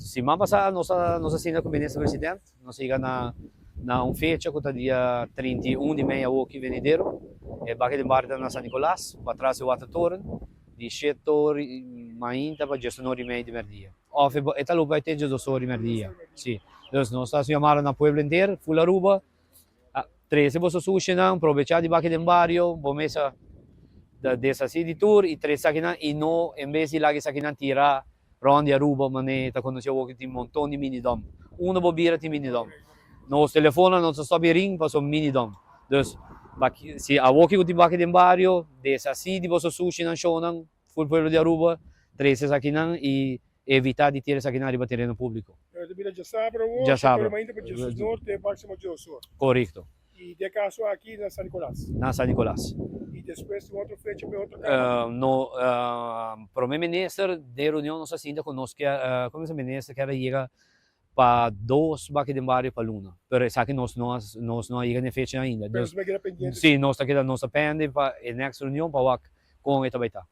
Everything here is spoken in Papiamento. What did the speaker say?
Siman pasa nos a sinta cu Minister President, nos a yega na un fecha cu ta dia 31 di mei awoki venidero. E Baki den Bario ta na San Nicolas, patras di Watertoren, di 7 or mainta pa 11:30 di merdia. Of e ta loop te 12 or di merdia. Si. Dus nos ta haci yamada na pueblo henter, full Aruba, trece boso sushinan, probecha di Baki den Bario, bo mesa deshaci di tur y trece esakinan y no en bes di laga esakinan tira rond di Aruba mane ta conoci awor cu tin monton di mini dump. Unda bo bira tin mini dump. Nos telefono no ta stop di ring pasobra mini dump. Dus si awor cu tin Baki den Bario, deshaci di boso sushinan, shownan, full pueblo di Aruba, trece esakinan y evita di tira esakinan riba tereno publico. Pero ta bira djasabra awor, Djasabra. 7 or mainta pa 12 or te maximo 12 or. Correcto. Y den caso aki na San Nicolas. Na San Nicolas. Y despues tin otro fecha pa e otro cama? No, Prome Minister den reunion nos a sinta cu nos kier, como e minister kier a yega pa dos Baki den Bario pa luna, pero esaki nos no a yega na e fecha ainda. Pero nos ta keda pendiente. Si, nos ta keda, nos ta pende pa e next reunion pa wak con e ta bay ta.